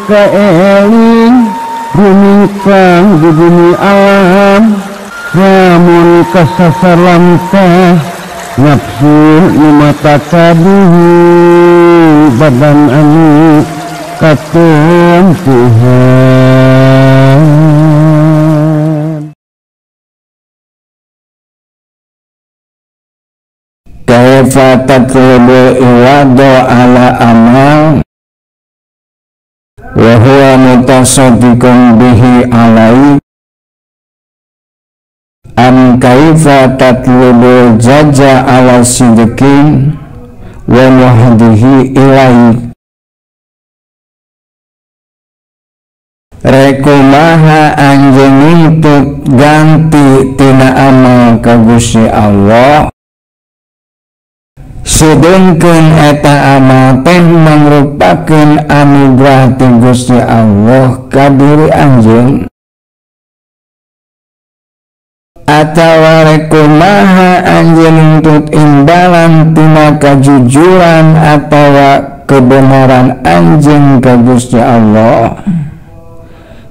kaeling rumingkang di bumi alam lamun kasasar lamtah nafsu nu mata kaduhu badan anu katempuhan. Kaifa tatlubu iwado ala amal wa huwa mutasaddiqun bihi alai am kaifa tatlubu jaja ala sidqin wa muhdihi ilai. Rekumaha anjeun nuntut ganti tina amal ka Gusti Allah, sedengkeun eta amal teh mangrupakeun anugerah ti Gusti Allah ka diri anjeun. Atawa rekumaha anjeun nuntut imbalan tina kajujuran atawa kebenaran anjeun ka Gusti Allah,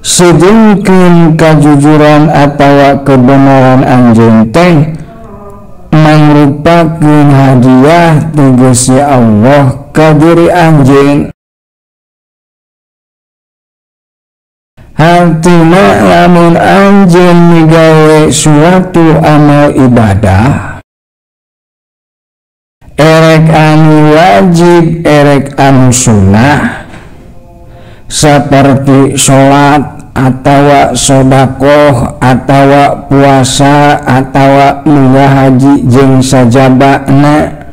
sedengkeun kajujuran atawa kebenaran anjeun teh mangrupakeun hadiah ti Gusti Allah ka diri anjeun. Hartina lamun anjeun migawe suatu amal ibadah, erek anu wajib erek anu sunnah, seperti sholat atawa sodakoh atawa puasa atawa munggah haji jeung sajabana,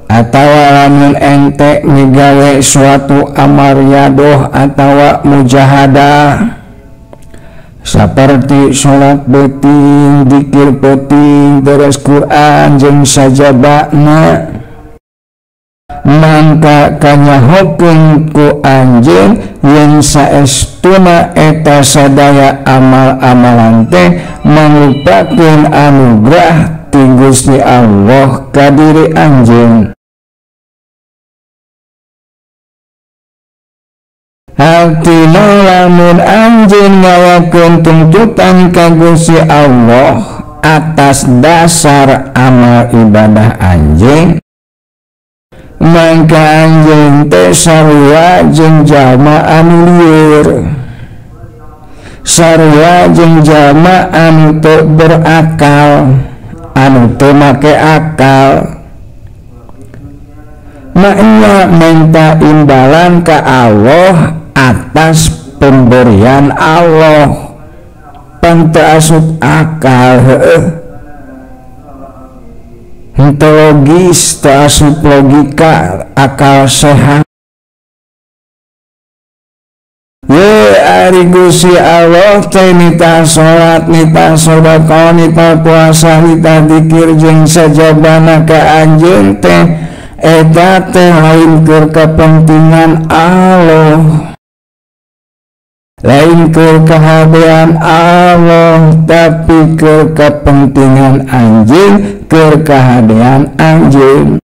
atawa lamun ente migawe suatu amal riadoh atawa mujahadah seperti sholat peuting, dikir peuting, deres Quran jeung sajabana, mangka kanyahokeun ku anjeun yen saestuna eta sadaya amal-amalan teh mangrupakeun anugerah ti Gusti Allah ka diri anjeun. Hartina lamun anjeun ngawakeun tuntutan ka Gusti Allah atas dasar amal ibadah anjeun, mangka anjeun teh sarua jeung jalma anu lieur, sarua jeung jalma anu teu berakal, anu teu make akal. Maknya minta imbalan ka Allah atas pemberian Allah, pan teu asup akal, heueuh, henteu logis, teu asup logika akal sehat. Ye ari Gusti Allah teh nitah salat, nitah sedekah, nitah puasa, nitah dikir jeung sajabana ka anjeun teh eta teh lain keur kepentingan Allah, lain keur kahadean Allah, tapi keur kepentingan anjeun, keur kahadean anjeun.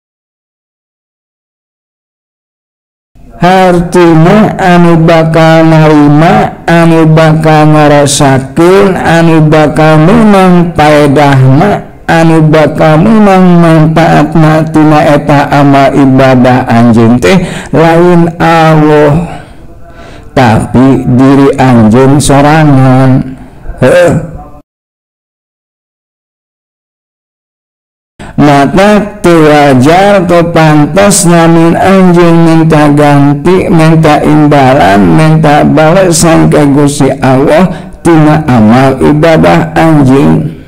Hartina anu bakal narima, anu bakal ngarasakeun, anu bakal menang paedahna, anu bakal menang manfaatna tina eta amal ibadah anjeun teh lain Allah, tapi diri anjeun sorangan. Heuh, mata teu wajar teu pantes lamun anjeun minta ganti, minta imbalan, minta balesan ka Gusti Allah tina amal ibadah anjeun.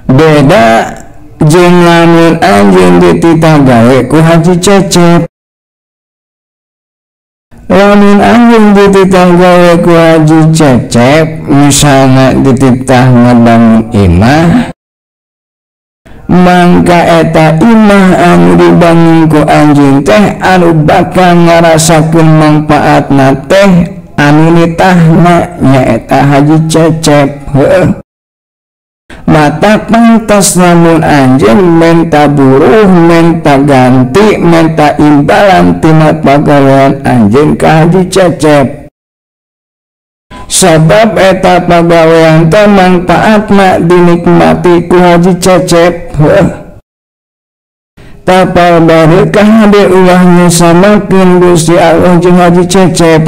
Beda jeung lamun anjeun dititah gawe ku Haji Cecep. Lamun anjeun dititah gawe ku Haji Cecep, misalna dititah ngabangun imah, mangka eta imah anu dibangun ku anjeun teh anu bakal ngarasakeun manfaatna teh anu nitahna nyaeta Haji Cecep. Heueuh, Mata pantas namun anjeun menta buruh, menta ganti, menta imbalan tina pagawean anjeun ka Haji Cecep. Sabab eta pagawean teh manfaatna dinikmati ku Haji Cecep. Heuh. Tapal bareuh hade ulah nyesamakeun Gusti Allah jeung Haji Cecep.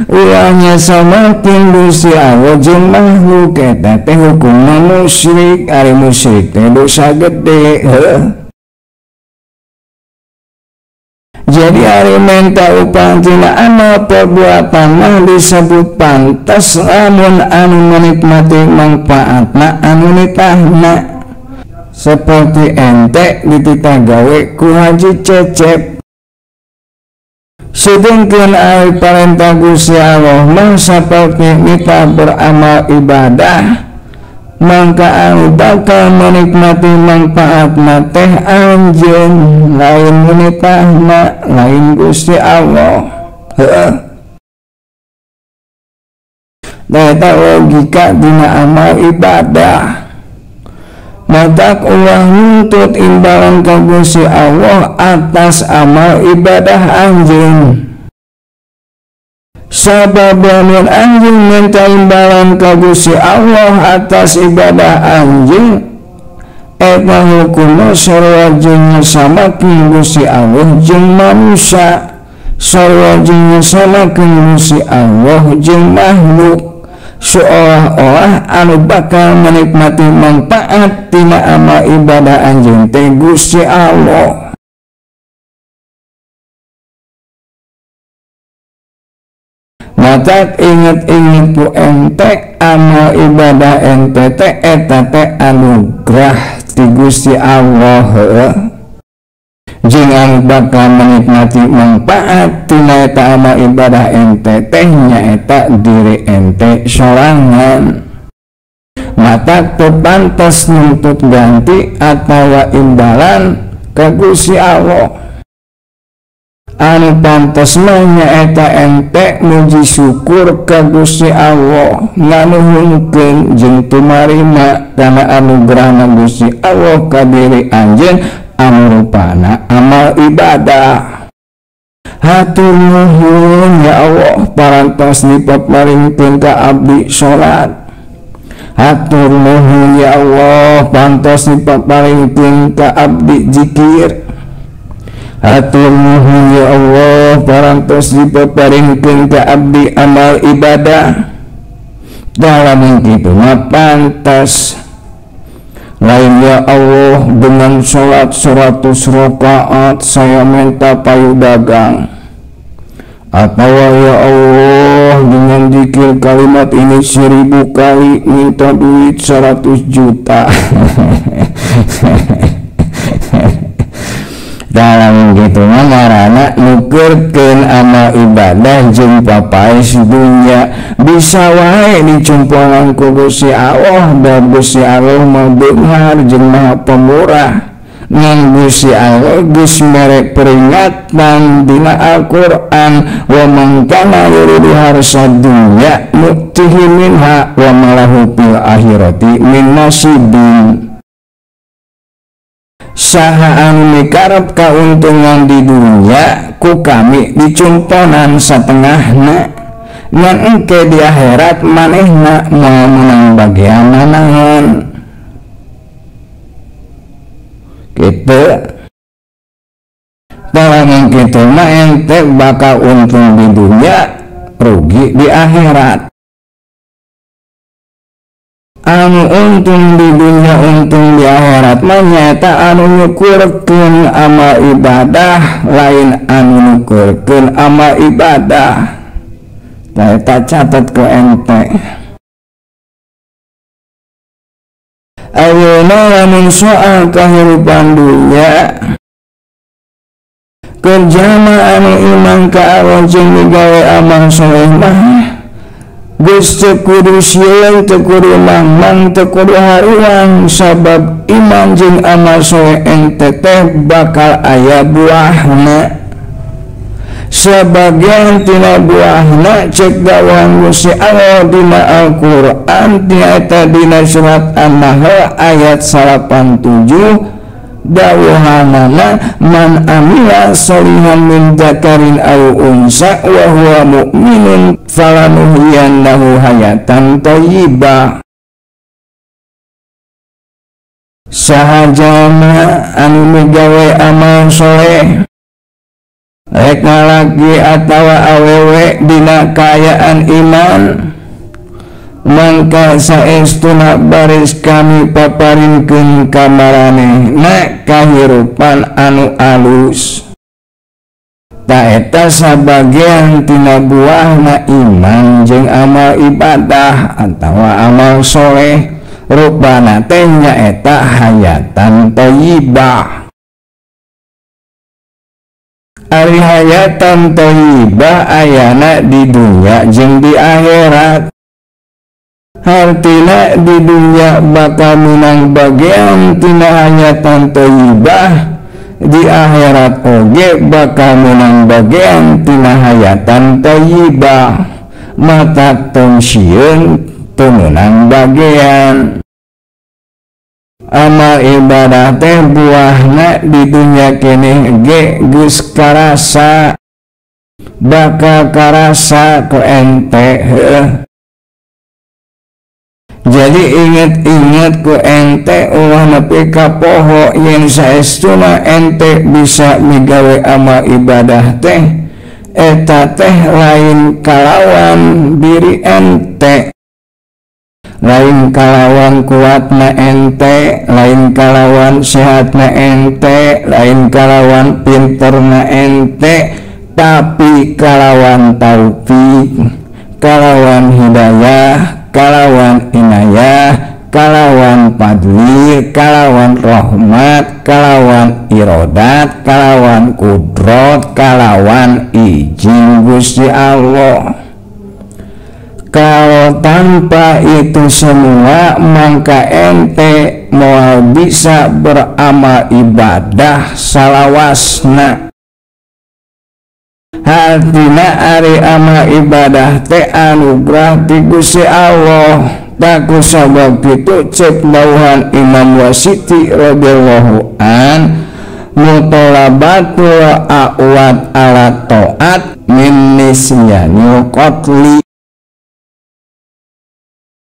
Ulahnya samakeun Gusti Allah jeung makhluk eta teh hukumna musyrik, ari musyrik teh dosa gede. Heuh. Jadi ari menta upah tina amal perbuatan mah disebut pantas lamun anu menikmati manfaatna anu nitahna. Seperti ente dititah gawe ku Haji Cecep. Sedangkan ari parentah Gusti Allah mah saperti nitah beramal ibadah, mangka anu bakal menikmati manfaatna teh anjeun, lain nitahna, lain Gusti Allah. Heuh. Eta logika dina amal ibadah. Matak ulah nuntut imbalan ka Gusti Allah atas amal ibadah anjeun. Sabab lamun anjeun minta imbalan ka Gusti Allah atas ibadah anjeun, eta hukumna sarua jeung nyesamakeun Gusti Allah jeung manusia, sarua jeung nyesamakeun Gusti Allah jeung makhluk. Seolah-olah anu bakal menikmati manfaat tina amal ibadah anjeun teh Gusti Allah. Matak inget-inget ku ente amal ibadah ente teh eta teh anugerah ti Gusti Allah. Heuh. Jeung anu bakal menikmati manfaat tina eta amal ibadah ente teh nyaeta diri ente sorangan. Matak teu pantes nuntut ganti atawa imbalan ka Gusti Allah. Anu pantes mah nyaeta ente muji syukur ka Gusti Allah, nganuhunkeun jeung tumarima kana anugerahna Gusti Allah ka diri anjeun anu rupana amal ibadah. Hatur nuhun ya Allah parantos dipaparingkeun ka abdi salat. Hatur nuhun ya Allah pantos dipaparingkeun ka abdi zikir. Hatur nuhun ya Allah parantos dipaparingkeun ka abdi amal ibadah. Dalam kitu mah pantas. Lain ya Allah dengan sholat 100 rakaat saya minta payu dagang, atau ya Allah dengan zikir kalimat ini 1000 kali minta duit 100 juta. Dalam gitu mah ngaranna nukerkeun amal ibadah jeung papaes dunya. Bisa wae dicumponan ku Gusti Allah, da Gusti Allah mah beunghar jeung maha pemurah. Ngan Gusti Allah geus mere peringatan dina Al-Qur'an, wa man kana yuridu harsa dunya nu'tihi minha wa ma lahu fil akhirati min nasibin. Saha anu mikarep kauntungan di dunia ku kami dicumponan satengahna, ngan engke di akhirat manehna moal menang bagian naon. Kitu lamun kitu mah ente bakal untung di dunia rugi di akhirat. Anu untung di dunia untung di akhirat mah nyaeta anu nyukurkeun amal ibadah, lain anu nukurkeun amal ibadah. Tah eta catet ku ente. Ayeuna lamun soal kahirupan dunia, kerjama anu iman ka Allah jeung migawe amal soleh mah geus teu kudu sieun, teu kudu mangmang, teu kudu haruang, sabab iman jeung amal soleh ente teh bakal aya buahna. Sebagian tina buahna cek dawuhan Gusti Allah dina Al-Qur'an nyaeta dina surat An-Nahl ayat 87 dawuhanana man amila sholihan min dzakarin aw unsa wa huwa mu'minun falanuhyiyannahu hayatan thayyibah. Saha jalma anu migawe amal soleh rek lalaki atawa awewe dina kaayaan iman mangka saestuna baris kami paparinkeun ka maranehna kahirupan anu alus. Ta eta sabagian tina buahna iman jeung amal ibadah atawa amal soleh rupana teh nyaeta hayatan thayyibah. Ari hayatan thayyibah ayana di dunya jeung di akhirat. Hartina di dunya bakal menang bagian tina hayatan thayyibah, di akhirat oge bakal menang bagian tina hayatan thayyibah. Mata tong sieun teu meunang bagian. Amal ibadah teh buahna di dunya keneh ge geus karasa, bakal karasa ku ente heuh. Jadi inget-inget ku ente ulah nepi ka poho yen saestuna ente bisa migawe amal ibadah teh eta teh lain kalawan diri ente, lain kalawan kuatna ente, lain kalawan sehatna ente, lain kalawan pinterna ente, tapi kalawan taufik, kalawan hidayah, kalawan inayah, kalawan fadli, kalawan rahmat, kalawan irodat, kalawan kudrot, kalawan izin Gusti Allah. Kalau tanpa itu semua maka ente moal bisa beramal ibadah salawasna. Hartina ari amal ibadah teh anugerah ti Gusti Allah. Tak kusabab kitu cek dawuhan Imam Wasiti radhiyallahu an, mutalabatul a'wad ala ta'at min nisyanil qatli.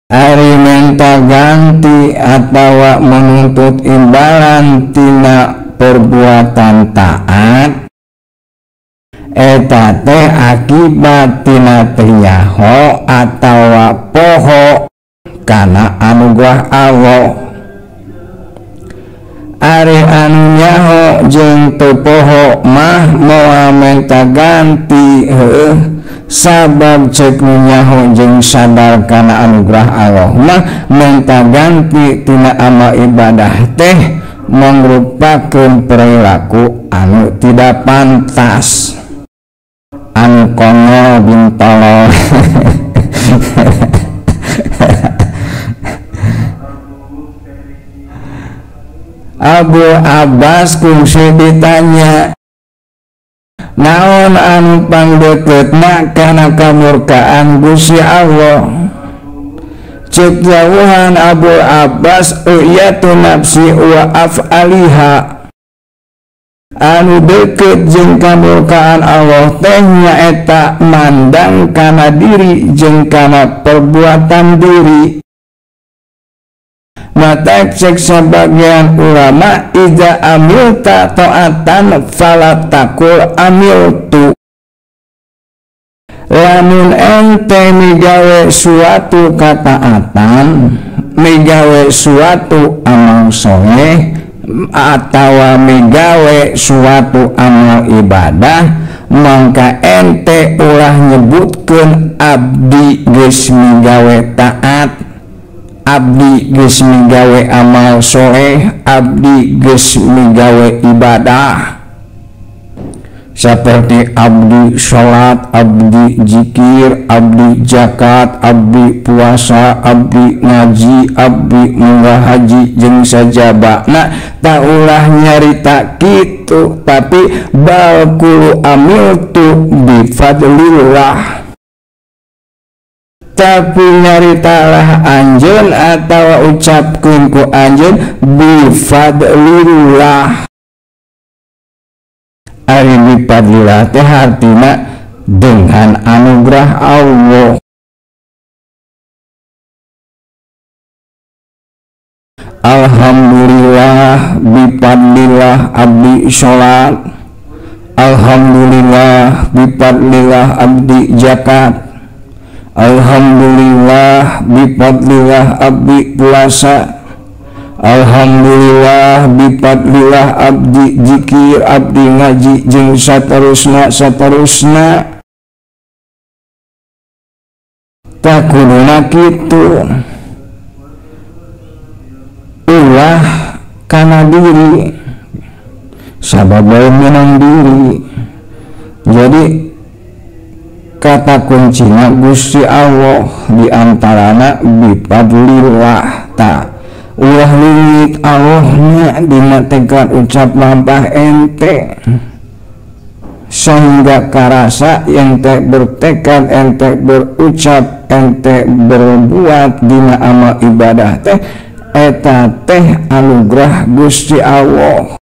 Ari menta ganti atawa menuntut imbalan tina perbuatan taat eta teh akibat tina teu nyaho atawa poho kana anugerah Allah. Ari anu nyaho jeung teu poho mah moal menta ganti heueuh, sabab cek nu nyaho jeung sadar kana anugerah Allah mah menta ganti tina amal ibadah teh mangrupakeun perilaku anu tidak pantas, anu kongol bintolol. Abu Abbas kungsi ditanya, naon anu pangdeukeutna kana kamurkaan Gusti Allah? Cek jauhan Abu Abbas, uyatu nafsi wa af'aliha. Anu deukeut jeung kamurkaan Allah teh nyaeta mandang kana diri jeung kana perbuatan diri. Mata cek sebagian ulama, iza amilta ta'atan fala taqul amiltu. Lamun ente migawe suatu kataatan, migawe suatu amal soleh, atawa migawe suatu amal ibadah, mangka ente ulah nyebutkeun abdi geus migawe taat, abdi geus migawe amal soleh, abdi geus migawe ibadah. Seperti abdi salat, abdi zikir, abdi zakat, abdi puasa, abdi ngaji, abdi munggah haji jeung sajabana tah ulah nyarita kitu, tapi bal kullu amiltu bi fadlillah. Tapi nyaritalah anjeun atawa ucapkeun ku anjeun bi fadlillah. Ari bi fadlillah teh hartina dengan anugerah Allah. Alhamdulillah bi fadlillah abdi salat, alhamdulillah bi fadlillah abdi zakat, alhamdulillah bi fadlillah abdi puasa, alhamdulillah bi fadlillah abdi zikir, abdi ngaji jeung saterusna saterusna. Tah kuduna kitu, ulah kana diri sabab lain menang diri. Jadi kata kuncinya Gusti Allah diantarana bi fadlillah. Ta ulah leungit Allahnya dina tekad ucap lampah ente sehingga karasa ente bertekad, ente berucap, ente berbuat dina amal ibadah teh eta teh anugerah Gusti Allah.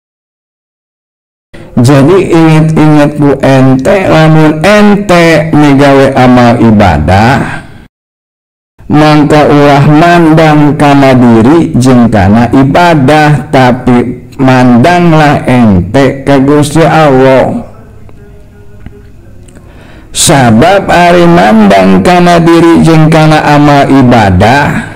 Jadi ingat-ingat bu ente, lamun ente migawe amal ibadah mangka ulah mandang kana diri jeung kana ibadah, tapi mandanglah ente ka Gusti Allah. Sabab ari mandang kana diri jeung kana amal ibadah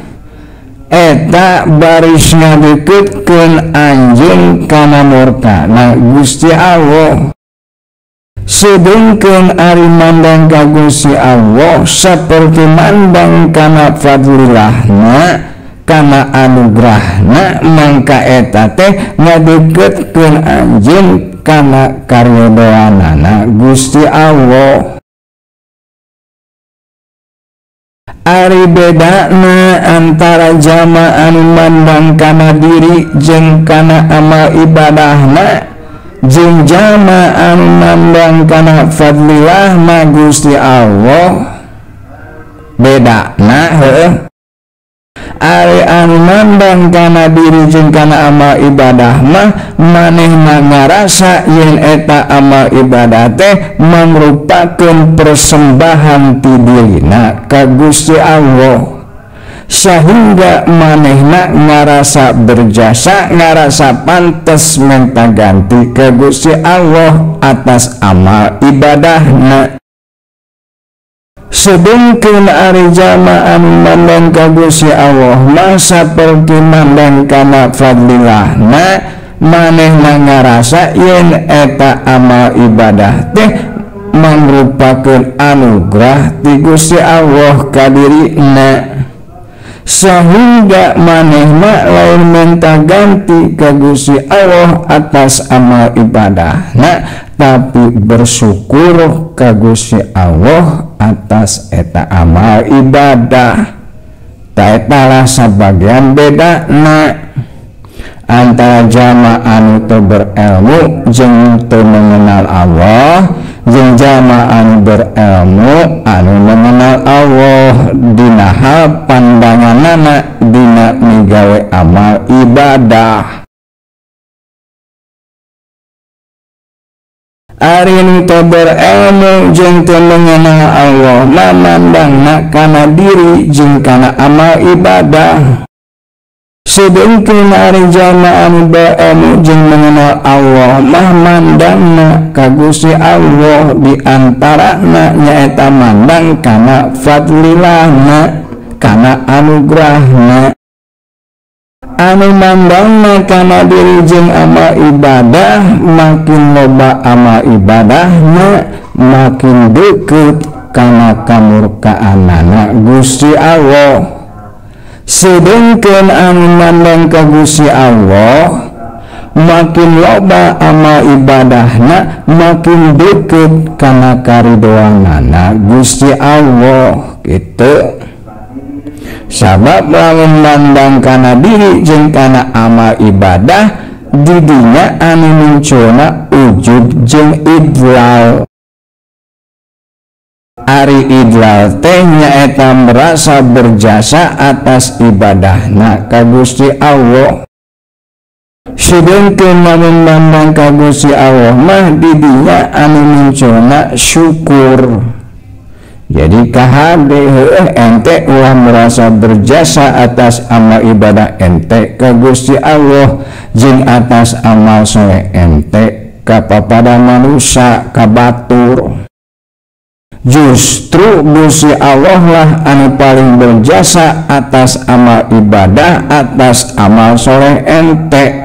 eta baris ngadeukeutkeun anjeun kana murkana Gusti Allah. Sedengkeun ari mandang ka Gusti Allah saperti mandang kana fadlilahna, kana anugerahna, mangka eta teh ngadeukeutkeun anjeun kana karyodoanana Gusti Allah. Ari bedana antara jama anu mandang kana diri jeung kana amal ibadahna jeung jama anu mandang kana fadlillah ma Gusti Allah, bedana heuh. Ari anu mandang kana diri jeung kana amal ibadah mah manehna ngarasa yen eta amal ibadah teh mangrupakeun persembahan ti dirina ka Gusti Allah, sehingga manehna ngarasa berjasa, ngarasa pantes minta ganti ke Gusti Allah atas amal ibadahna. Sedengkeun ari jama anu mandang ka Gusti Allah mah saperti mandang kana fadlilahna, manehna ngarasa yen eta amal ibadah teh mangrupakeun anugerah ti Gusti Allah ka dirina, sehingga manehna lain minta ganti ka Gusti Allah atas amal ibadahna, tapi bersyukur ka Gusti Allah atas eta amal ibadah. Ta eta lah sabagian bedana antara jama anu teu berilmu jeung teu mengenal Allah jeung jama anu berilmu anu mengenal Allah dina hal pandanganana dina migawe amal ibadah. Ari nu teu berilmu jeung teu mengenal Allah mah mandangna kana diri jeung kana amal ibadah. Sedengkeun ari jama anu berilmu jeung mengenal Allah mah mandangna ka Gusti Allah, di antarana nyaeta mandang kana fadlilahna, kana anugerahna. Anu mandangna kana diri jeung amal ibadah, makin loba amal ibadahna makin deukeut kana kamurkaanana Gusti Allah. Sedengkeun anu mandang ka Gusti Allah Makin loba amal ibadahna makin deket kana karidoanana Gusti Allah gitu. Sabab lamun mandang kana diri jeung kana amal ibadah didinya anu munculna ujub jeung idlal. Ari idlal teh nyaeta merasa berjasa atas ibadahna ka Gusti Allah. Sedengkeun lamun mandang ka Gusti Allah mah didinya anu munculna syukur. Jadi kahade heueuh ente ulah merasa berjasa atas amal ibadah ente ka Gusti Allah jeung atas amal soleh ente ka papada manusia ka batur. Justru Gusti Allah lah anu paling berjasa atas amal ibadah, atas amal soleh ente.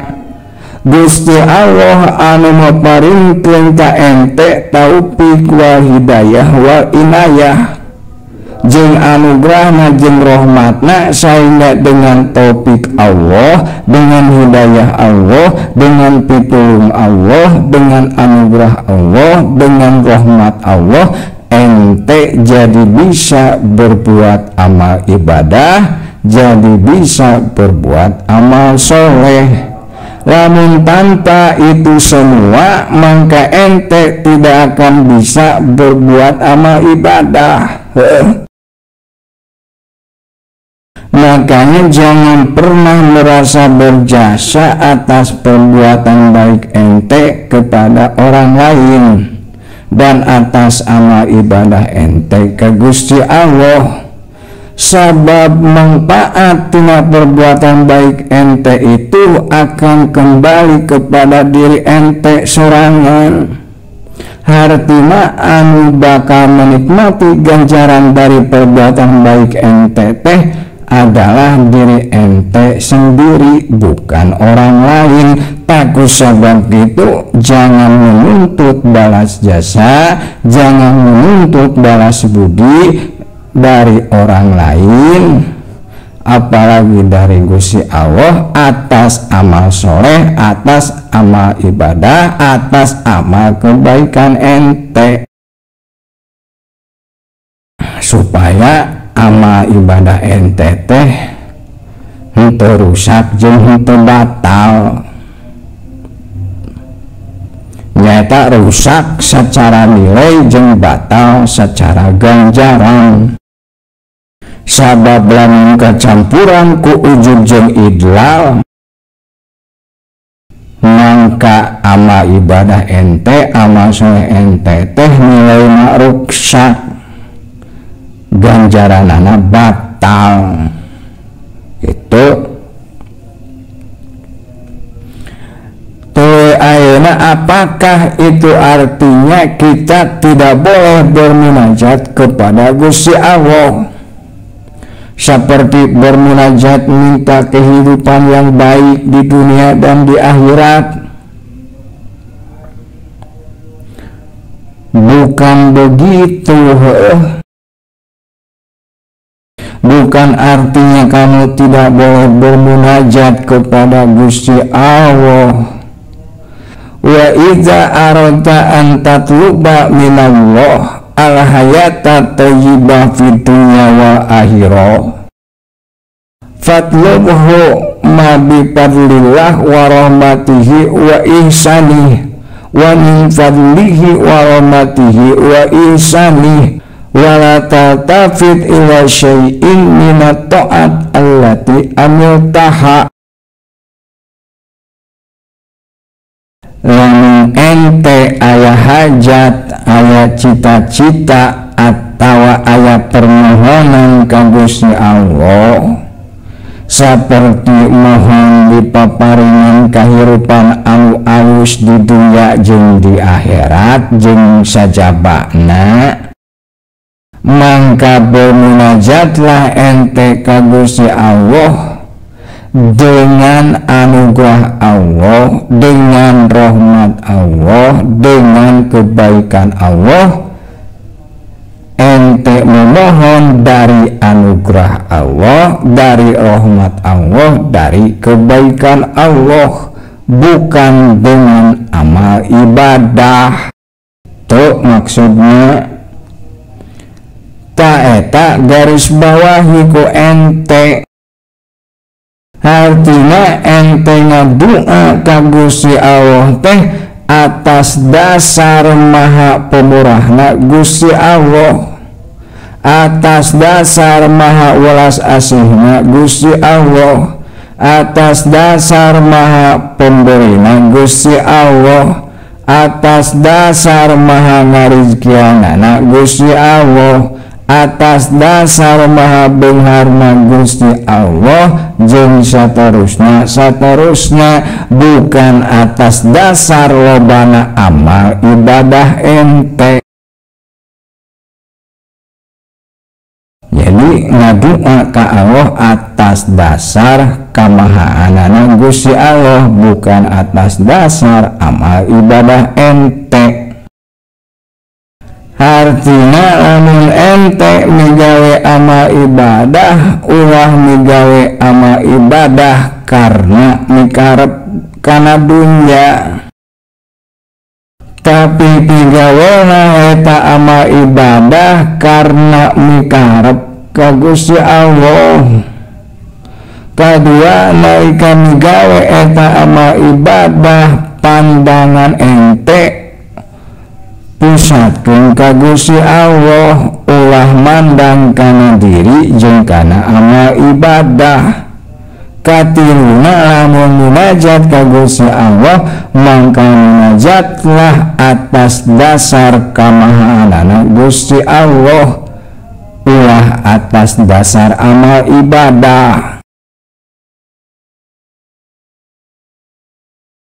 Gusti Allah anu maparingkeun ka ente taufik wal hidayah wal inayah jeung anugerahna jeung rahmatna, sehingga dengan taufik Allah, dengan hidayah Allah, dengan pitulung Allah, dengan anugerah Allah, dengan rahmat Allah, ente jadi bisa berbuat amal ibadah, jadi bisa berbuat amal soleh. Lamun tanpa itu semua maka ente tidak akan bisa berbuat amal ibadah. Makanya jangan pernah merasa berjasa atas perbuatan baik ente kepada orang lain dan atas amal ibadah ente ke Gusti Allah. Sabab manfaat tina perbuatan baik ente itu akan kembali kepada diri ente sorangan. Hartina anu bakal menikmati ganjaran dari perbuatan baik ente teh adalah diri ente sendiri, bukan orang lain. Takut sabab itu jangan menuntut balas jasa, jangan menuntut balas budi dari orang lain, apalagi dari Gusti Allah atas amal soleh, atas amal ibadah, atas amal kebaikan ente, supaya amal ibadah ente teh henteu rusak jeung henteu batal. Nyata rusak secara nilai jeung batal secara ganjaran. Sabab lamun kacampuran ku ujub jeung idlal, mangka amal ibadah ente, amal soleh ente teh nilai ruksak, ganjaranana batal. Itu ayeuna apakah itu artinya kita tidak boleh bermunajat kepada Gusti Allah? Seperti bermunajat minta kehidupan yang baik di dunia dan di akhirat. Bukan begitu. Bukan artinya kamu tidak boleh bermunajat kepada Gusti Allah. Wa idza aradta an tatluba minallah al hayata thayyibah fid dunya wal akhirah fatlubhu ma bi fadlillah wa rahmatihi wa ihsanihi wa min fadlihi wa rahmatihi wa ihsanihi wa la tatafid ila syai'in minat ta'at allati amiltaha. Lamun ente aya hajat, aya cita-cita atawa aya permohonan ka Gusti Allah, seperti mohon dipaparingan kahirupan anu alus di dunia jeung di akhirat jeung sajabana, mangka bermunajatlah ente ka Gusti Allah dengan anugerah Allah, dengan rahmat Allah, dengan kebaikan Allah. Ente memohon dari anugerah Allah, dari rahmat Allah, dari kebaikan Allah, bukan dengan amal ibadah. Tuh maksudnya ta eta garis bawahi ku ente. Artinya ente ngadua ka Gusti Allah teh atas dasar maha pemurahna Gusti Allah, atas dasar maha welas asihna Gusti Allah, atas dasar maha pemberina Gusti Allah, atas dasar maha ngarizkianana Gusti Allah, atas dasar maha beungharna Gusti Allah, jeung saterusna saterusna, bukan atas dasar lobana amal ibadah ente. Jadi ngadua ka Allah atas dasar kamahaanana Gusti Allah, bukan atas dasar amal ibadah ente. Artinya lamun ente migawe amal ibadah, ulah migawe amal ibadah karena mikarep kana dunya, tapi pigawena eta amal ibadah karena mikarep ka Gusti Allah. Kadua nalika migawe eta amal ibadah, pandangan ente pusatkeun ka Gusti Allah, ulah mandang kana diri jeung kana amal ibadah. Katiluna lamun munajat ka Gusti Allah, mangka munajatlah atas dasar kamahaanana Gusti Allah, ulah atas dasar amal ibadah.